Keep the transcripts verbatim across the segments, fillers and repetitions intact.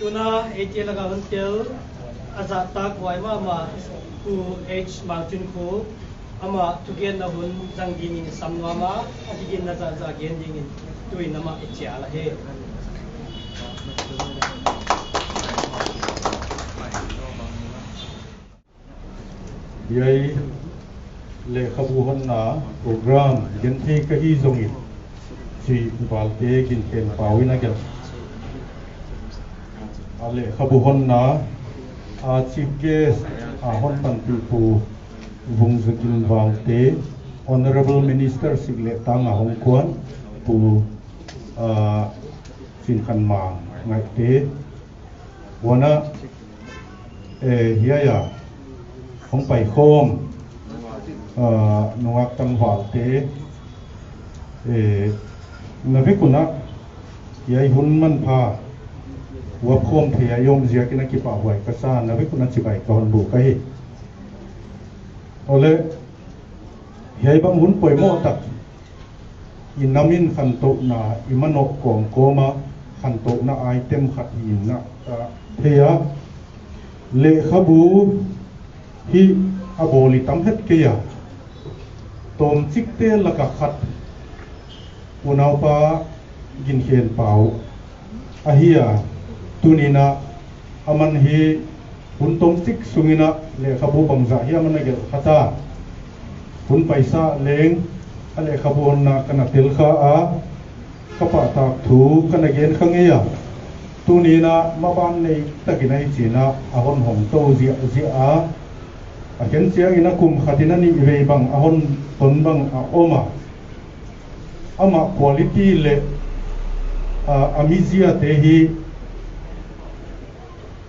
Tuna ei te laka hun tel a zahtak huai mahmah Pu H Mangchun Khup, amah thugenna hun zang dingin sam nuam a, a thugenna zahzah gen dingin tuin amah i chial ahi. Hiai lehkhabu honna program genthei ka hi zongin, chi valte ginkhen pau in a gelh. A lehkhabu honna a chief guest a hon panpih Pu Vungzagin Vangte, Honourable Minister Sikleh Tang a hong kuan Pu, ah, Chinkhanmang Ngaihte, huan a, eh, hiai a hong paikhawm, ah, nungak tangvalte, eh, na vek un a hiai hun manpha uapkhawm thei a i om ziakin a kipahhuai ka sa, na vek un a chibai ka hon buk ahi. Awle, hiai bang hun poimoh tak, i nam in khantouhna i manawh kawmkawm a, khantouhna item khat hi in a ka thei a. Lehkhabu hi a bawl i tam het kei a, tawmchikte laka khat unaupa Ginkhenpau ahi a, tuni'n a aman hi hun tawmchik sungin a lehkhabu bangzah hiam ana gelh kha ta. Hun paisa leng a lehkhabu honna ka na tel kha a, ka pahtak thu ka na gen kha ngei a. Tuni'n a maban nei takin a i chi'n a, a hon hong tou ziahziah a, a khen chiangin a kum khatin a nih vei bang a hon ton bang a om a. Amah quality leh, ah, a miziate hi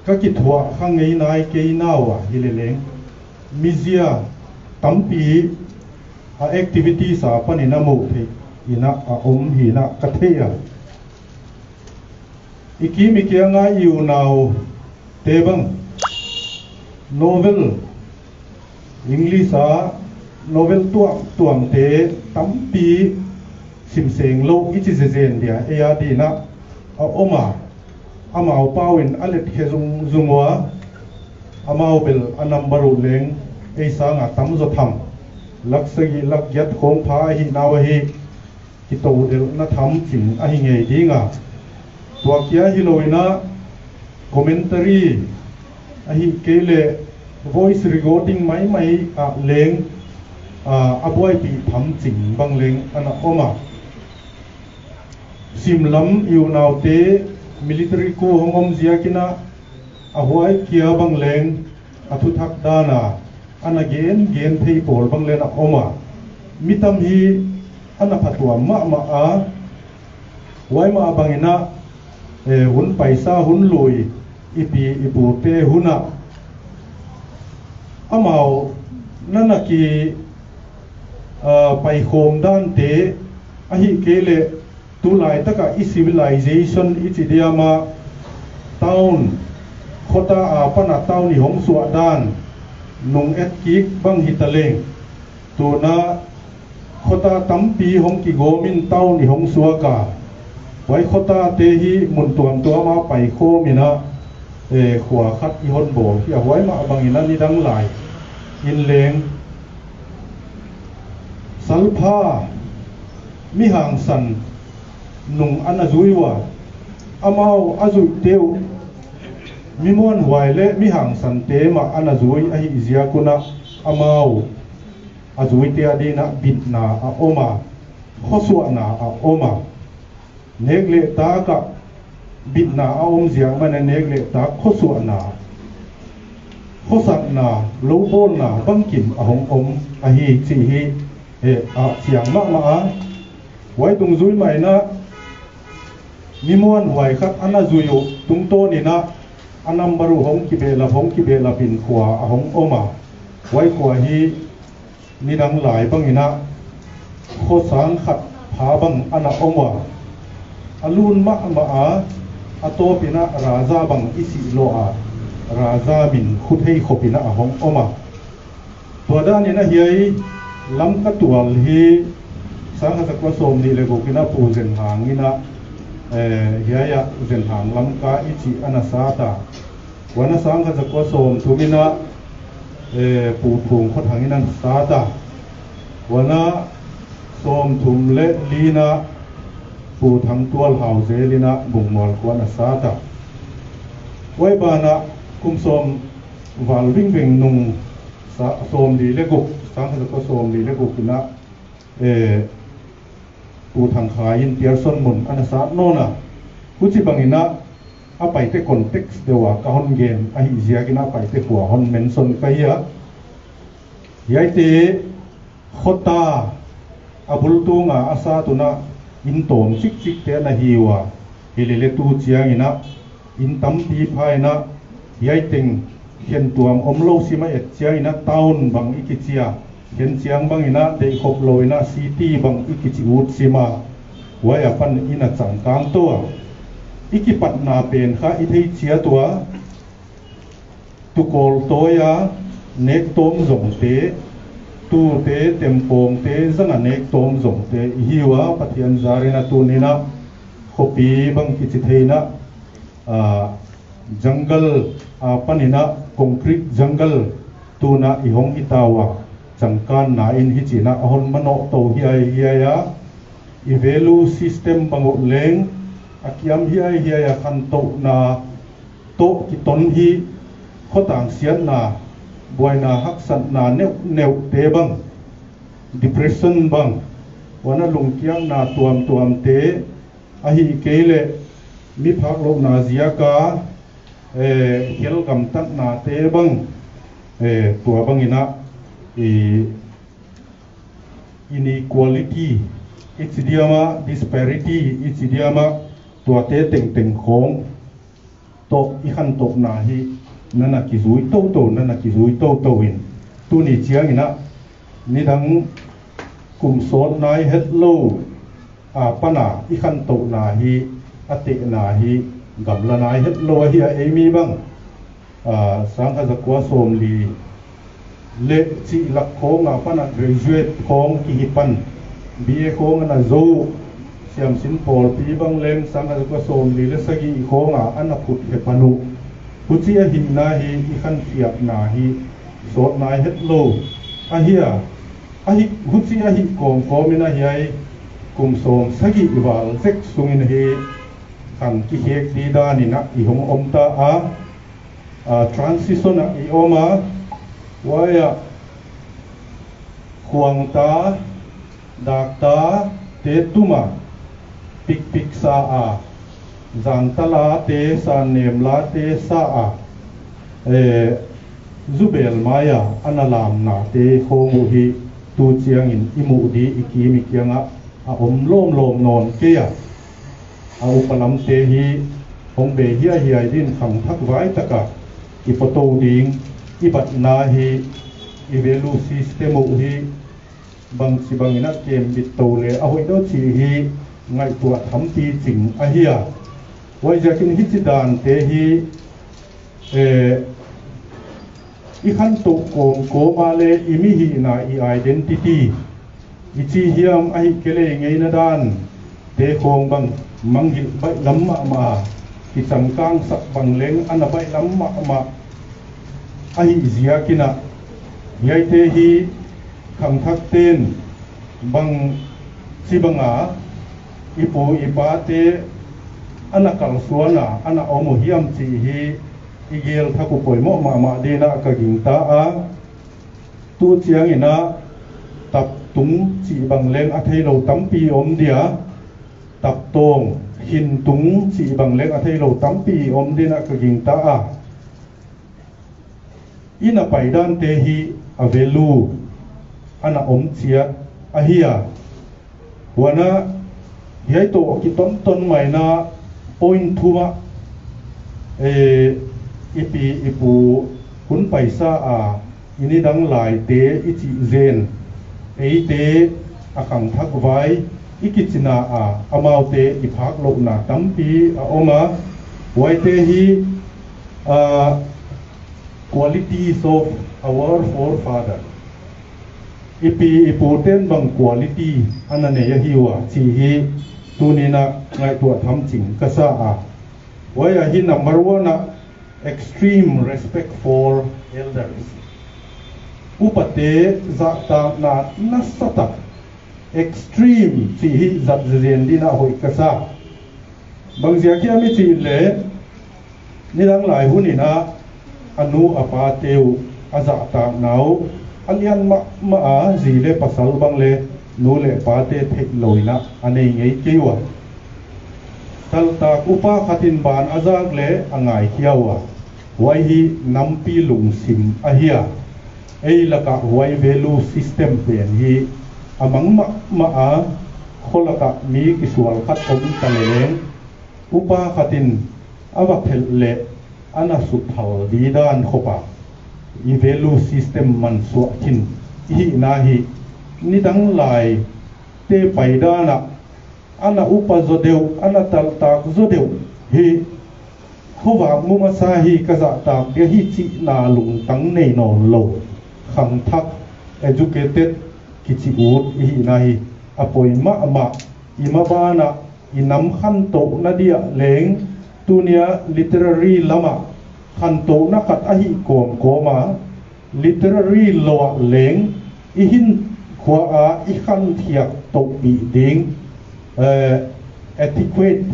ka kithuah kha ngei nai kei nau a, hileleng mizia tampi a activities apan in a muh theih in a om hi'n a ka thei a. I kim i kianga i unaute bang novel, English a novel tuamtuamte tampi sim seng lou i chi zezen dia, ei a di'n a a om a, amau pau in a let khe zungzung ua, amau bel a number uh leng ei sanga tamzaw tham, lak sagih lak giat khawng pha ahihna uh ahi, kitoudelhna tham ching ahi ngei ding a. Tua kia hilou in a commentary ahihkeileh voice recording maimai ah leng, ah, a buaipih tham ching bang leng ana om a. Simlam i unaute military coup hong om ziakin a, a huai kia bang leng a thuthak dan a ana gen gen thei pawl bang leng a om a. Mi tam hi ana phatuam mahmah a, huai mah bangin a, eh, hun paisa hun lui i pi i pute hun a amau nana ki, ah, paikhawm dante ahihkeileh tulai taka i civilization i chi diam a, town, khota apan a town i hong suah dan nung et kik bang hita leng, tuna khota tampi hong kigawm in town i hong suak a, huai khotate hi mun tuamtuam a paikhawm in a, eh, khua khat i hon bawl hi a, huai mah bangin a nidang lai in leng salpha mi hangsan nung ana zui ua, amau a zuihte uh mi muanhuai leh mi hangsante mah ana zui ahih ziak un a, amau a zuite a di'n a bitna a om a, khosuahna a om a. Nek leh tak ah bitna a om ziak man a nek leh tak khosuahna, khosatna, loubawlna bangkim a hong om ahi chih hi, eh, a chiang mahmah a. Huai dungzui mah in a mi muanhuai khat ana zui uh tungtawn in a, a number uh hong kibehlap hong kibehlap in khua a hong om a. Huai khua hi nidang lai bangin a khosang khat pha bang ana om ua, a lun mahmah a, a tawp in a Raja bang i sih lou a, Raja min khu thei khop in a a hong om a. Tua dan in a hiai Lamka tual hi sangkhat zakua sawmnih leh guk in a Pu Zen Hang in a, Eh, hiai ah Zenhang Lamka i chih ana sat a. Huan a sangkhat zakua sawmthum in a, eh, Pu Thung Khawthang in ana sat a. Huan a sawmthum leh li in a Pu Thangtual Hauzel in a Bungmual khua ana sat a. Huai ban ah kum sawm val vingveng nung sa-, sawmli leh guk, sangkhat zakua sawmli leh guk in a, eh, Pu Thangkhai in Pearson mun ana sat nawn a. Huchibang in a, a paite context deuh a ka hon gen ahih ziak in a paite khua hon mention ka hi a. Hiaite khota a bul tung a a sat un a inn tawm chikchik te ana hi ua. Hilele tu chiang in a inn tampi pha in a, hiai teng khentuam omlou sim a et chiang in a town bang i kichi a, khen chiang bang in a deih khop lou in a city bang i kichi ut sim a, huai apan inn a changkang tou a. I kipatna pen kha i thei chiat ua, tu kawl tawi a nek tawm zong te, tute tempawng te zang a nek tawm zong te i hi ua, Pathian zar in a tuni in a khopi bang kichi thei in a, ah, jungle apan in a concrete jungle tun a i hong hi ta ua, changkanna in hichi in a a hon manoh tou hiaihiai a. I value system bang uh leng a kiam hiaihiai a, khantouhna toh kiton hi, khotang siatna, buaina haksatna neuhneuh te bang, depression bang, huan a lungkiakna tuamtuam te, ahihkeileh mi phaklouhna ziak a, eh, khel gamtatna te bang, eh, tua bang in a, eh, inequality i chi diam a, disparity i chi diam a, tuate tengteng khawng toh i khantouhna hi nana kizui toutou, nana kizui toutou in, tuni chiang in a nidang kum sawt nai hetlou apan a i khantouhna hi, a tehna hi gamla nai hetlou ahi a, ei mi bang, ah, sangkhat zakua sawmli leh chih lak khawng apan a graduate khawng kihi pan, B A khawng ana zou, siamsin pawlpi bang leng sangkhat zakua sawmli leh sagih khawng a ana phut he pan uh. Huchi ahihna hi i khankhiakna hi sawt nai hetlou ahi a, ahi, huchi ahih kawmkawm in a hiai kum sawm sagih val zek sung in hi khang kikhek di dan in a i hong om ta a, ah, transition a i om a, huai a khuangta, dakta te tum a pikpik sa a, zangta la te, sannem la te sa a, eh, zubel mai a ana lamna te khawng uh hi tu chiang in i muh di i kim i kiang a a om lawmlawm nawn kei a. A upa lam te hi hong bei hiaihiai din khangthak vai tak a i pawtou ding, i batna hi, i value system uh hi bangchibang in a kembit tou leh a hoih deuh chih hi ngaihtuah thampi ching ahi a. Huaiziak in hichi dan te hi, eh, i khantouh kawmkawm a leh i mi hihna, i identity i chi hiam, ahihkeileh ngeina dan te khawng bang mangngilh baihlam mahmah a, kichangkangsak bang leng ana baihlam mahmah ahih ziak in a, hiaite hi khangthak ten bangchibang a i pu i pa te ana kalsuan a ana om uh hiam chih hi i gel thak uh poimoh mahmah din a ka gingta a. Tu chiang in a taptung chih bang leng a theilou tampi om dia, taptawng, hintung chih bang leng a theilou tampi om din a ka gingta a. I na pai dan te hi a value ana om chiat ahi a. Huan a hiai toh kitonton mai in a point thum ah, eh, i pi i pu hun paisa a i nidang lai te i chih zen, eite a khangthak vai i kichina a, amaute i phaklouhna tampi a om a. Huaite hi, ah, qualities of our forefather. I pi i pu ten bang quality ana nei ahi ua chih hi Tuni'n a ngaihtuah tham ching ka sa a. Huai ahi number one a, extreme respect for elders. Upate zahtakna nasatak, extreme chih hi zat zenzen dingin a hoih ka sa. Bangziak hiam i chih leh, nidang lai hun in a, a nu a pate uh a zahtakna uh a lian mahmah a, zi leh pasal bang leh nu leh pate theihlouhna a nei ngei kei ua. Taltak upa khat in ban a zak leh a ngaikhia ua. Huai hi nampi lungsim ahi a. Ei laka huai value system pen hi a mang mahmah a, kho laka mi kisual khat om ta leh leng, upa khat in a va phelh leh a na suthal di dan khop a, i value system mansuah khin i hihna hi. Nidang lai te paidan a, a na upa zaw deuh, a na taltak zaw deuh hi, khovak mu masa hi, ka zahtak dia hi chihna lungtang nei nawnlou, khangthak, educated kichi ut i hihna hi a poi mahmah. I maban a, i nam khantouhna dia leng, tuni a literary lam a khantouhna khat ahi kawmkawm a, literary lou a leng, i hinkhua a i khankhiak touhpih ding, eh, etiquette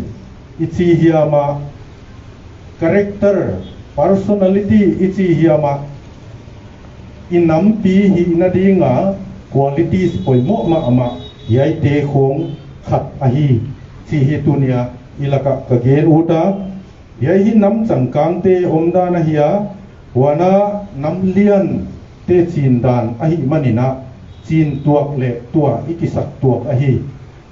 i chi hiam a, character, personality i chi hiam a, i nampi hihna ding a qualities poimoh mahmah hiaite khong khat ahi chih hi tuni a i laka ka gen ut a. Hiai hi nam changkangte omdan ahi a, huan a nam liante chindan ahih manin a, chin tuak leh tua i kisak tuak ahi.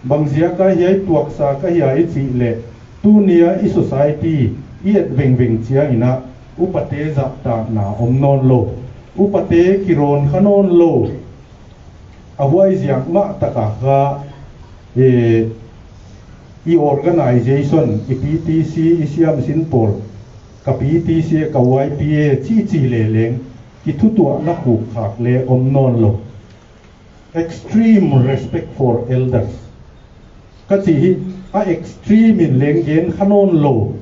Bangziak a hiai tuaksak ahia i chih leh, tuni a i society i et vengveng chiangin a, upate zahtakna om nawnlou, upate kirawn kha nawnlou, a huaiziak mah tak a kha, eh, i organization, i P T C, i siamsin pawl, ka P T C, ka Y P A, chih chih leh leng, kithutuahna khukkhak leng om nawnlou. Extreme respect for elders ka chih hi, a extreme in leng gen kha nawnlou,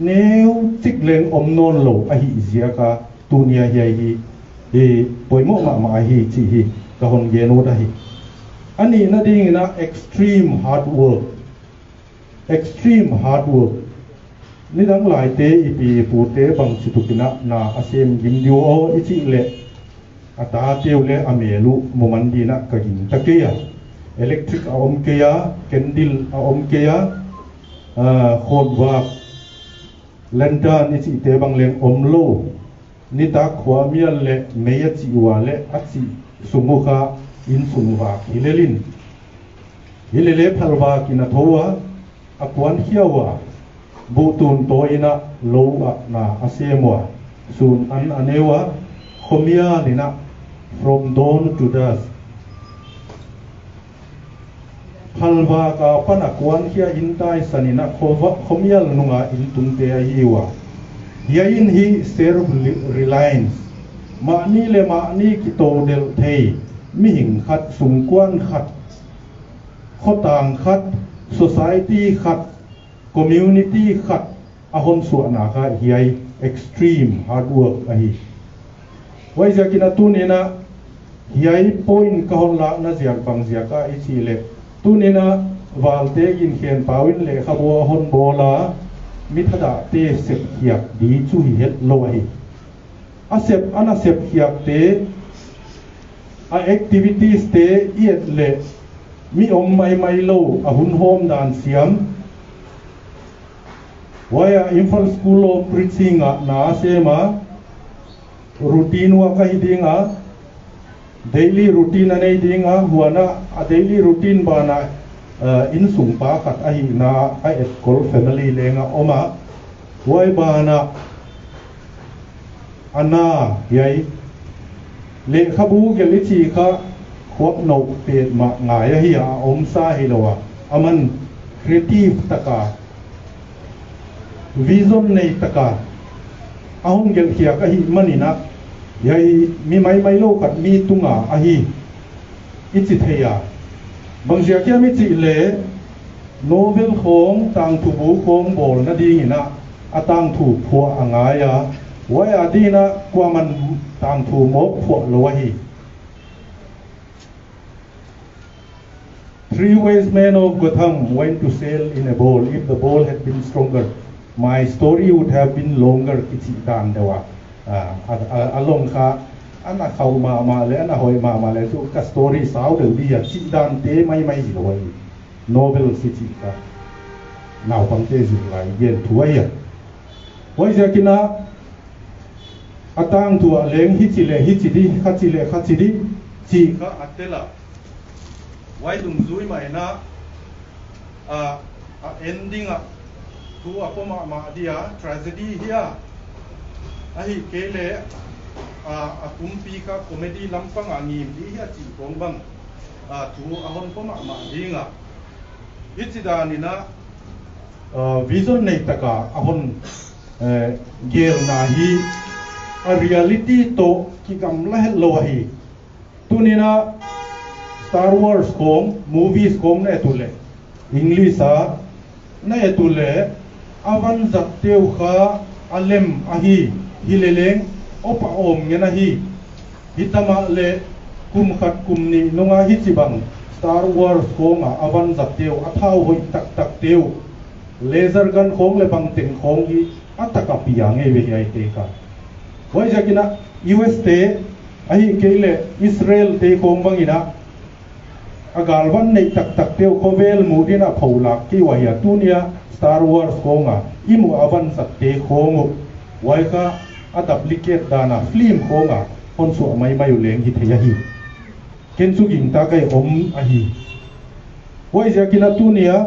neuchik leng om nawnlou ahih ziak a, tuni a hiai hi, eh, poimoh mahmah ahi chih hi ka hon gen ut ahi. A nihna dingin a, extreme hard work. Extreme hard work. Nidang laite i pi i pute bangchituk in a na a sem gim diu aw i chih leh, a tate uh leh a mel uh muman dingin a ka gingta kei a. Electric a om kei a, candle a om kei a, ah, khonvak, lantern i chihte bang leng omlou. Nitak khuamial leh mei a chih ua leh a chih sung uh kha innsung vak hi lel in. Hi leh leh phalvak in a thou a, a kuankhia ua, buh tun tawi in a lou ah na a sem ua, sun an a ne ua, khuamial in a, from dawn to dusk. Phalvak apan a kuankhia in taisan in a, khuava-, khuamial nung a inntungte ahi ua. Hiai in hi self-reliance. Mahni leh mahni kitoudelh thei, mihing khat, sungkuan khat, khotang khat, society khat, community khat a hon suahna kha hiai extreme hard work ahi. Huaiziakin a tuni'n a hiai point ka hon lakna ziak bangziak a i chih leh, tuni'n a valte in khenpau in lehkhabu a hon bawl a, mi thadahte sepkhiak di chu hi hetlou ahi. A sep, a na sepkhiakte, a activities te i et leh, mi om maimai lou a hun hawm dan siam. Huai a Imphal School of Preaching ah na a sem a, routine work ahi ding a, daily routine a nei ding a, huan a, a daily routine ban a, eh, innsung pa khat ahihna a etkol family leng a om a, huai ban a, a na, hiai, lehkhabu gelh i chih kha, khuap nou petmah ngai ahi a, a omsa hilou a, aman creative tak a, vision nei tak a, a hon gelhkhiak ahih manin a, hiai mi maimai lou khat mi tung a ahi, i chi thei a. Bang ziak hiam i chih leh, novel khong, tangthu bu khong bawlna dingin a, a tangthu phuah a ngai a, huai a dingin a kuaman tangthu mawk phuah lou ahi. Three wise men of Gotham went to sail in a bowl. If the bowl had been stronger, my story would have been longer, kichi dan deuh a. Ah, a, a, a long kha, ana khauh mahmah leh, ana hoih mahmah leh, chu ka story sau deuh dia, chi dan te maimai hilou ahi. Novel si chi kha. Naupangte zirlai gen thu ahi a. Huaiziakin a, a tangthu ah leng hichi leh hichi di, khachi leh khachi di, chi kha a tel a. Huai dungzui mah in a, a, a ending ah, thu a pom mahmah dia, tragedy hia. Ahihkeileh, a, a pumpi kha comedy lampang a ngim di hia chih khong bang, a, thu a hon pom mahmah ding a. Hichi dan in a, a, vision nei taka a hon, eh, gelna hi a reality toh kigamla hetlou ahi. Tuni'n a Star Wars khong, movies khong na et uleh, English a na et uleh, a vanzat te uh kha a lem ahi, hileleng op a om ngen ahi. Himahleh kum khat kum nih nung a hichibang Star Wars khong a a vanzat te uh, a thau hoih taktak te uh, laser gun khong leh bangteng khong hi a tak a pia ngei ve hiaite kha. Huaiziakin a U S te, ahihkeileh Israel te khong bangin a, a galvan neih taktak te uh khovel muh dingin a pholak kei ua hia, tuni a Star Wars khong a i muh a vanzat te khong uh, huai kha a duplicate dan a film khong a hon suah maimai uleng hithei ahi. Ken chu gingta ka hi om ahi. Huaiziakin a tuni a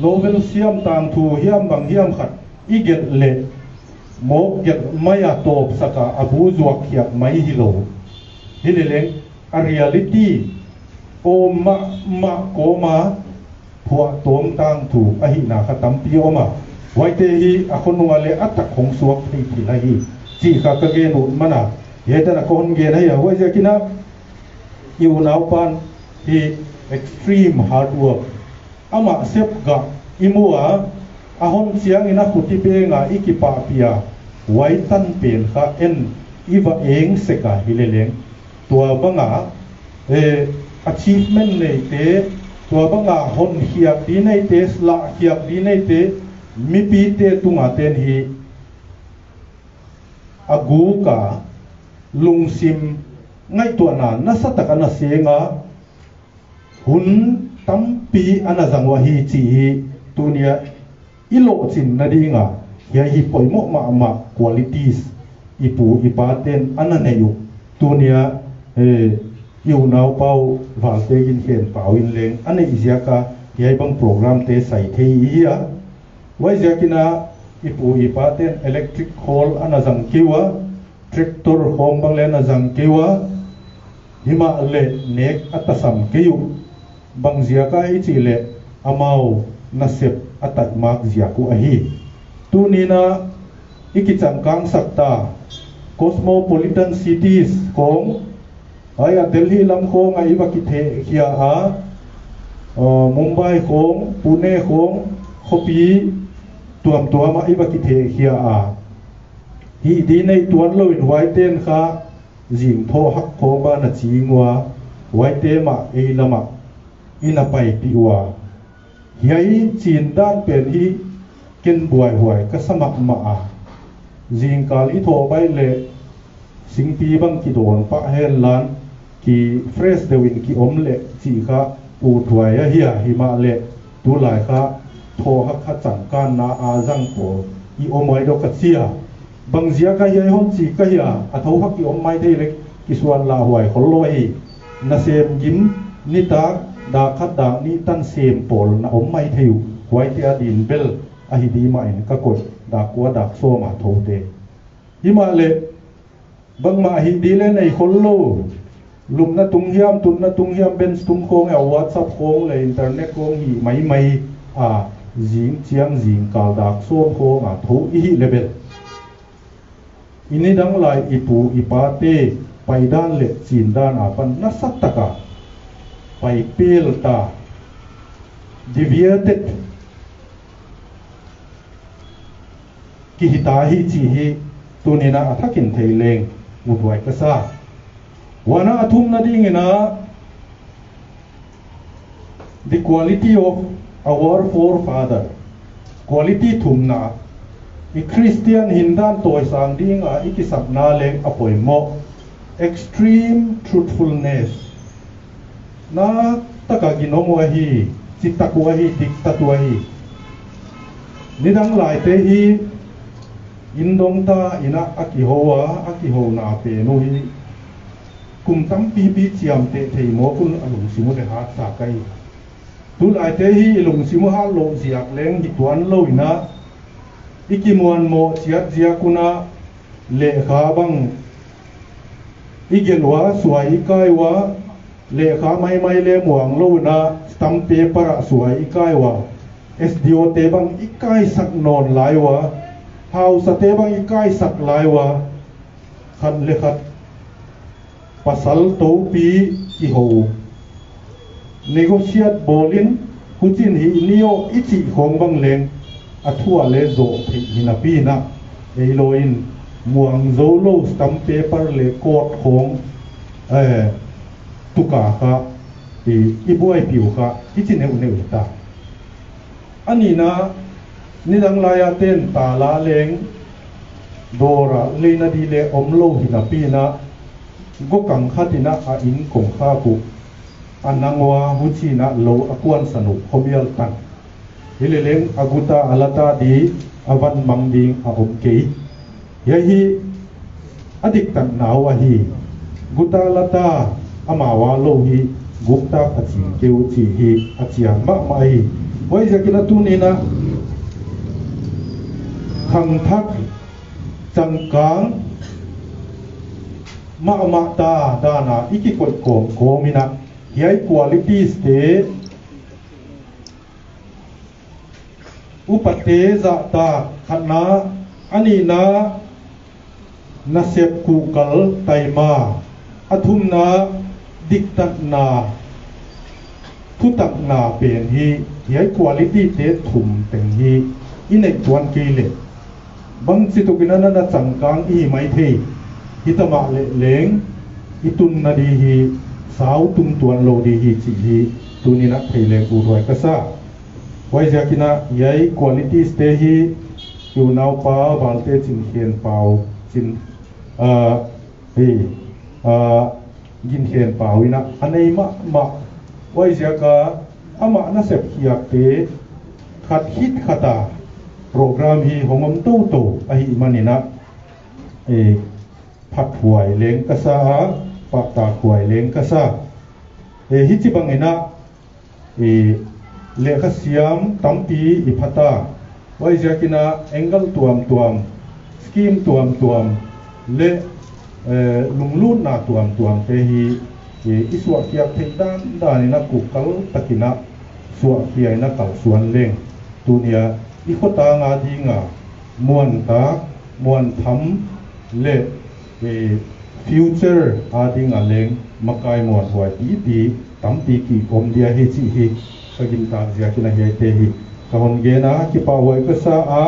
novel siam, tangthu hiam bang hiam khat i gelh leh, mawk gelh mai a tawpsak a, a bu zuak khiak mai hilou. Hileleng a reality om mahmah kawm a phuahtawm tangthu ahihna kha tampi om a. Huaite hi a khonung a leh a tak hong suak thei thil ahi, chih kha ka gen ut man a, hiai dan a ka hon gen ahi a. Huaiziakin a i unaupa'n hi extreme hard work, amah sep gah i mu a, a hon chiangin a khut i beng a, i kipahpih a, huai tan pen kha en i va eng sek a hileleng, tua bang a, eh, achievement neite, tua bang a hon khiak di neite, lah khiak di neite, mipite tung a te'n hi a guk a, lungsim ngaihtuahna nasatak a na seng a, hun tampi ana zang ua hi chih hi tuni a i lohchinna ding a, hiai hi poimoh mahmah qualities i pu i pate'n ana neih uh. Tuni a, eh, i unaupa uh Valte Ginkhenpau in leng a neih ziak a hiai bang program te sai thei i hi a. Huaiziakin a i pu i pate'n electric khawl ana zang kei ua, tractor khong bang leng ana zang kei ua, himahleh nek a tasam kei uh. Bang ziak a i chih leh amau nasep a tatmak ziak uh ahi. Tuni'n a i kichangkang sak ta, cosmopolitan cities khong, huai a Delhi lam khong a i va kithehkhia a, uh, Mumbai khong, Pune khong, khopi tuamtuam a i va kithehkhia a, hih di neih tuan louin huaite'n kha zingthoh hak khong bang a ching ua, huaite mah ei lam ah i na paipih ua. Hiai chin dan pen hi ken buaihuai ka sa mahmah a. Zingkal i thoh baih leh singpi bang kidawn pah henla, ki fresh deuh in ki om leh chih kha uthuai ahi a, himahleh tulai kha thoh hak kha changkanna a zang pawl i om uai deuh ka chi a. Bang ziak a hiai hon chi ka hia, a thoh hak i om maithei leh kisuan lauhuai khollou ahi. Nasem gim, nitak, dak khat dak nih tan sem pawl na om maithei uh. Huaite adin bel ahi di mah in ka koih, dak kua dak sawm a thoute. Himahleh bangmah hih di leng nei khollou. Lupna tung hiam, tutna tung hiam, bench tung khong a, WhatsApp khong leh internet khong hi maimai a, zing chiang zingkal dak sawm khong a thoh i hih leh bel, i nidang lai i pu i pate paidan leh chindan apan nasatak a paipel ta, deviated kihita hi chih hi tuni'n a thakin thei leng uthuai ka sa. Huan a thumna dingin a, the quality of our forefather. Quality thumna, i Christian hindan tawisang ding a i kisakna leng a poimoh. Extreme truthfulness. Naktak a ginom uh ahi, chitak uh ahi, diktat uh ahi. Nidang laite hi, inn dong ta in a a kihou a, a kihouna pen uh hi kum tampipi chiamteh thei mawk un a lungsim uh leh hatsa ka hi. Tulaite hi i lungsim uh hat louh ziak leng hi tuan lou in a, i kimuanmoh chiat ziak un a, lehkha bang i gelh ua, suai i kai ua, lehkha maimai leh muang lou in a, stamp paper ah suai i kai ua, S D O te bang i kaisak nawn lai ua, hausate bang i kaisak lai ua, khat leh khat pasal toupi kihou, negotiate bawl in, huchi'n hih ni aw i chih khawng bang leng a thu a leh zoh theih hi napi in a, ei lou in muang zou lou stamp paper leh court khawng, eh, tuk a kha, i, i buaipih uh kha, i chi neuhneuh hi ta. A nihna, nidang lai a ten ta la leng, dawr a leina di leh om lou hi napi in a, gokang khat in a a inn kong khak uh, a nang ua huchi'n a lou a kuansan uh khomial tan. Hileleng a guta a lata di a van mang ding a om kei. Hiai hi a diktatna uh ahi. Guta lata amau a lou hi guktak a ching kei uh chih hi a chiang mahmah hi. Huaiziakin a tuni'n a khangthak changkang mahmah ta dan a i kikoih kawmkawm in a, hiai qualities te upate zahtak khatna, a nihna nasep kuhkal taima, a thumna diktatna, thutakna pen hi, hiai quality te thum teng hi i neih tuan kei leh, bangchituk in a na changkang i hi maithei, hi ta mahleh leng i tunna di hi sau tung tuan lou di hi chih hi tuni'n a thei leng uthuai ka sa. Huaiziakin a hiai qualities te hi i unaupa Valte Chinkhenpau, Chin, ah, hi, ah, Ginkhenpau in a a nei mahmah. Huaiziak a amah nasep khiakte khat khit khat a program hi hong om toutou ahihman in a, eh, phathuai leng ka sa a, pahtakhuai leng ka sa. Eh, hichibang in a, eh, lehkha siam tampi i pha ta. Huaiziakin a angle tuamtuam, scheme tuamtuam leh, eh, lunglutna tuamtuam te hi, eh, i suahkhiak theih dandan in a kuhkal takin a suahkhia in a kalsuan leng, tuni a i khotang a ding a muantak, muantham leh, eh, future a ding a leng makai muanhuai pipi tampi ki om dia hi chih hi ka gintak ziakin a hiaite hi ka hon gen a, kipahhuai ka sa a.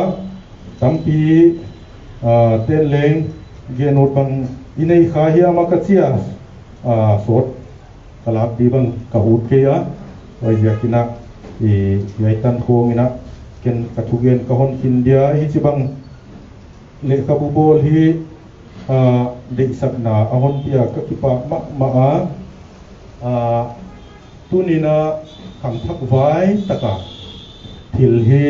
Tampi, ah, ten leng gen ut bang i nei kha hiam a ka chi a, ah, sawt ka lak di bang ka ut kei a. Huaiziakin a, eh, hiai tan khawng in a ken ka thugen ka hon khin dia, hichibang lehkhabu bawl hi, ah, deihsakna a hon pia ka kipah mahmah a. Ah, tuni'n a khangthak vai tak a thil hi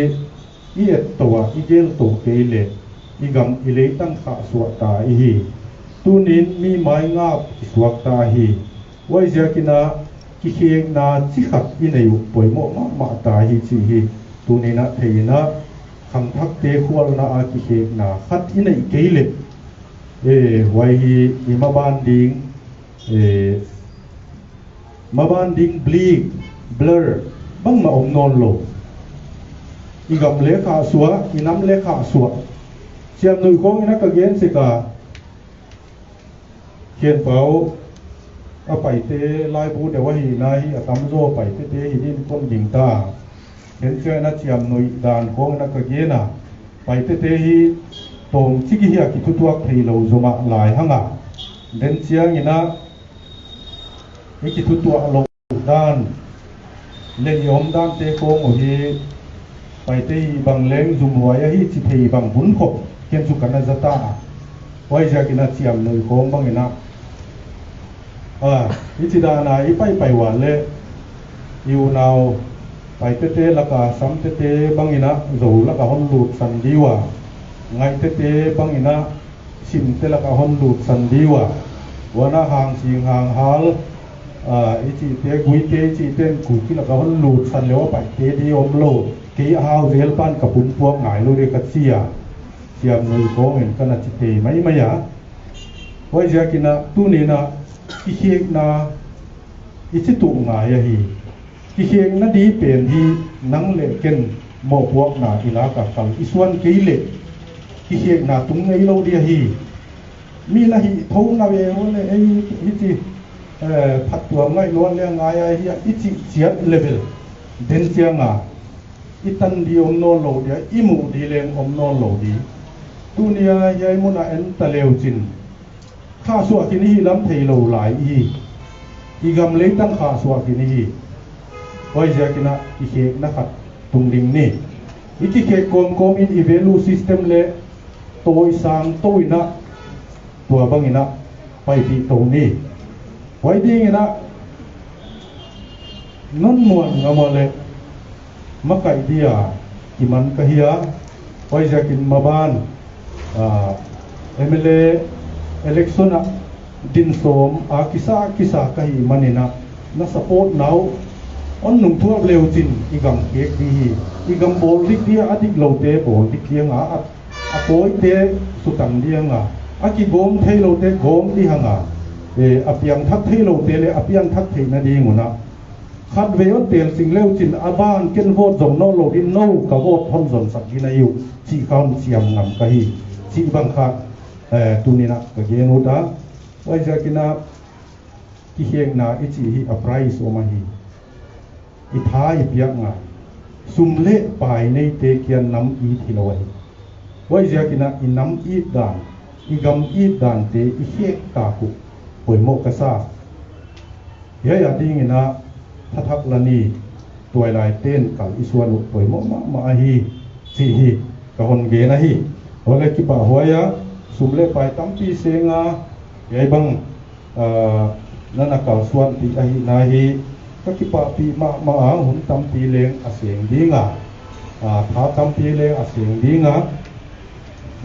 i et tou a, i gel tou kei leh i gam i leitang khahsuah ta i hi. Tuni'n mi maingap i suak ta hi. Huaiziakin a kikhekna chi khat i neih uh poimoh mahmah ta hi chih hi tuni'n a thei in a, khangthakte khualna a kikhekna khat i neih kei leh, eh, huai hi i maban ding, eh, maban ding bleak, blur bangmah om nawn lou. I gam leh khahsuah, i nam leh khahsuah. Siamnuih khawng in a ka gen sek a, Khenpau, A Paite laibu deuh ahihna hi a tamzaw Paite te hi din kon ding ta. Ken chiang in a chiamnuih dan khong in a ka gen a. Paite te hi tawmchik hi a kithutuak theilou zomah lai hang a. Den chiang in a i kithutuah louh dan leh i omdan te khong uh hi Paite hi bang leng zumhuai ahi chi thei bang hun khop ken chu ka na za ta a. Huaiziak in a chiamnuih khong bang in a, a, i chi dan a i paipai ua leh i unau Paite te laka Samte te bang in a Zou laka hon lutsan di ua, Ngaihte te bang in a Simte laka hon lutsan di ua, huan a Hangsing Hanghal, a, i chihte, Guite i chihte in Kuki laka hon lutsan leh a Paite di omlou, kei a hau zel pan ka pumpuak ngai lou di ka chi a. Chiamnuih khong in ka na chi tei maimai a. Huaiziak in a tuni in a kikhekna i chi tuh ngai ahi. Kikhekna di pen hi nang leh ken mohpuakna i lak a kal i suan kei leh kikhekna tung ngeilou di ahi. Mi na hih thou na ve uh leh ei hichi, eh, phattuam ngaihluat leh ngai ahi a i chih chiat level den chiang a i tan di om nawnlou di a, i muh di leng om nawnlou di. Tuni a hiai mun a en ta leu chin khahsuah khin i hi lam theilou lai i hi. I gam leitang khahsuah khin i hi. Huaiziak in a kikhekna khat tung ding ni. I kikhek kawmkawm in i value system leh tawisang tou in a tua bang in a paipih tou ni. Huai ding in a non muan ngam a leh makaih dia kiman ka hi a. Huaiziak in maban, ah, M L A election a din sawm a kisa kisa ka hih man in a na support na uh hon nungthuap leu chin i gam khek di hi. I gam bawl dik dia, a dikloute bawl dik dia nga a, a pawite sutang dia nga, a kigawm theiloute gawm di hang a, eh, a piangthak theiloute leh a piangthak theihna ding un a khatvei hon tel sing leu chin a ban ken vote zong nawnlou din nou ka vote hon zon sak din a i uh chih ka hon chiam ngam ka hi. Chih bang kha, eh, tuni in a ka gen ut a. Huaiziak in a kikhekna i chih hi a price om ahi. I tha i piak ngai. Sum leh pai neite kiang nam it hilou ahi. Huaiziak in a i nam it dan, i gam it dante i khek tak uh poimoh ka sa. Hiai a ding in a thathak la ni, tuailaiten kal i suan uh poimoh mahmah ahi chih hi ka hon gen ahi. Huai leh kipahhuai a, sum leh pai tampi seng a, hiai bang, ah, na na kalsuanpih ahihna hi ka kipahpih mahmah a, hun tampi leng a seng ding a, ah, tha tampi leng a seng ding a,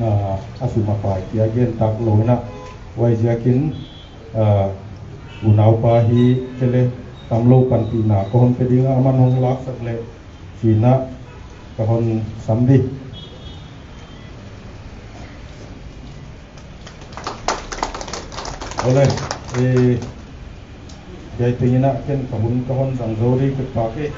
ah, a sum a pai kia gen tak lou in a, huaiziak in, ah, unaupa hi kei leh tamlou panpihna ka hon pe ding a, aman hong laksak leh chi in a ka hon sam di. Ole, eh, hiai teng in a ken ka hun ka hon zang zou di, kipak e.